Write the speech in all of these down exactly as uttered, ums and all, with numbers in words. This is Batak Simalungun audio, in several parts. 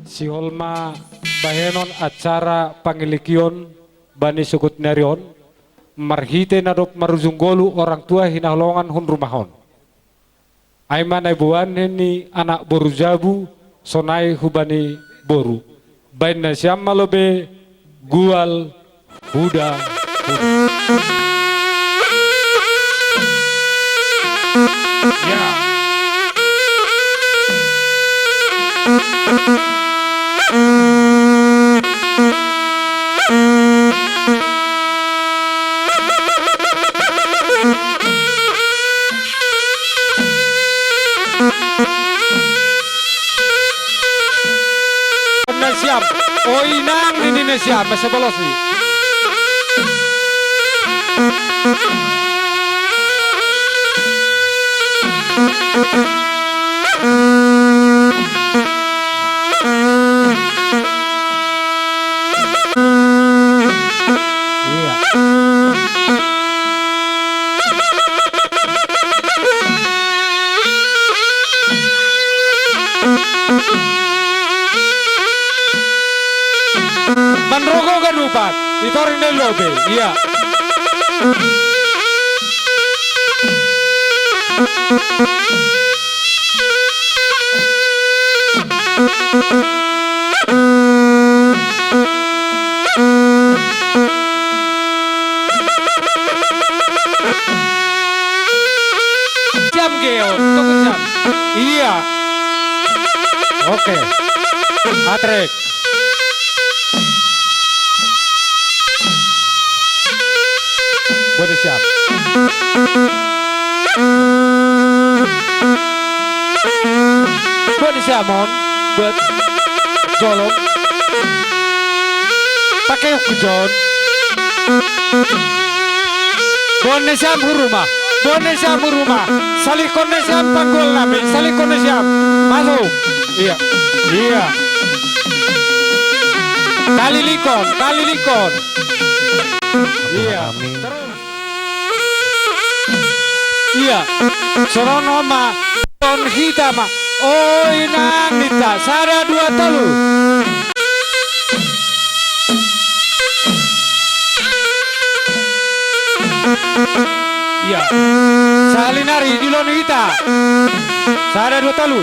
Sihol ma bahenon acara pangilikion bani sogot ni ari on, marhite na dob marujung ngolu orang tua hinaholongan hun rumah on. Ai ma na iboan ni anak boru jabu, sonai hubani boru. Baen nasiam ma lobe gual huda huda. Ya. Nasiam, o inang nini nasiam, masa bolos ni. Iya. Manrogo ganupan, i toru ni lobe, iya. Jam geo, tunggu jam. Iya. Oke. Patrick. Buat siap. Buat siap, Mon. Buat jolom. Pakai hujan. Buat siap huruma. Buat siap huruma. Salikon siap panggul nami. Salikon siap. Masuk. Iya. Iya. Kali likon, kali likon. Iya. Amin. Terus. Iya. Sorono ma. Ton hita ma. O inang hita. Sada dua tolu. Iya. Salinari di lon hita. Sada dua tolu.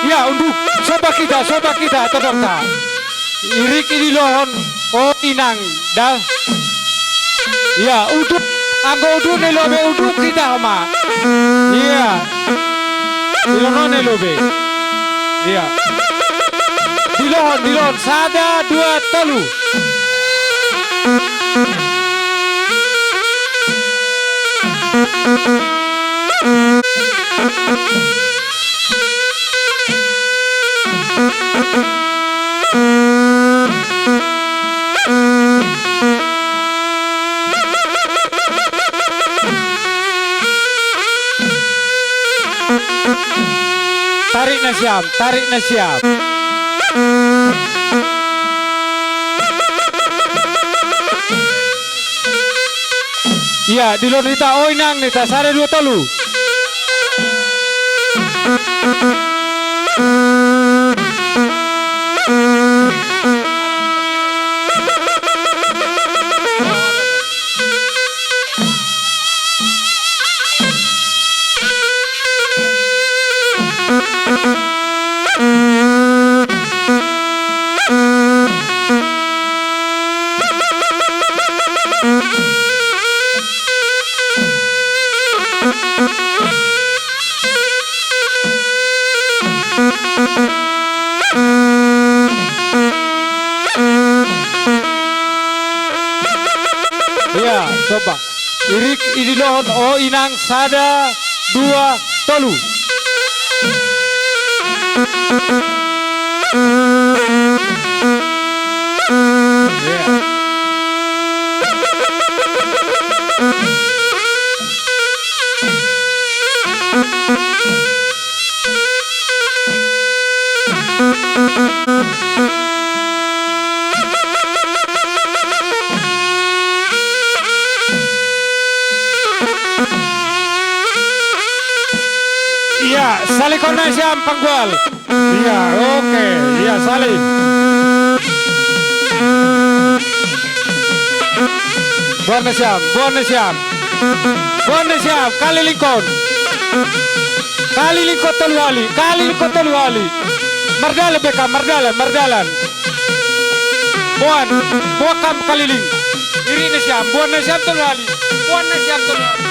Ya, unduk. Soba kita, soba kita, todong ta. Irik i dilohon, o inang, da. Iya, uduk, anggo uduk ni lobe uduk hita ma. Iya. Dilohon ni lobe. Iya. Dilohon, dilohon, sada, dua, tolu. Tarik nasiam, tarik nasiam. Iya, di lon hita, o inang hita, sada dua tolu. Iya, coba. Irik i dilohon, o inang, sada, dua, tolu. Iya. Iya, salikonna siam panggual. Iya, oke. Iya, sali. Buanna siam, buanna siam. Buanna siam, kalilingkon. Kalilingkon tolu hali, kalilingkon tolu hali. Mardalan beka, mardalan, mardalan. Buan, buakam kaliling. Irina siam, buanna siam tolu hali. Buanna siam tolu hali.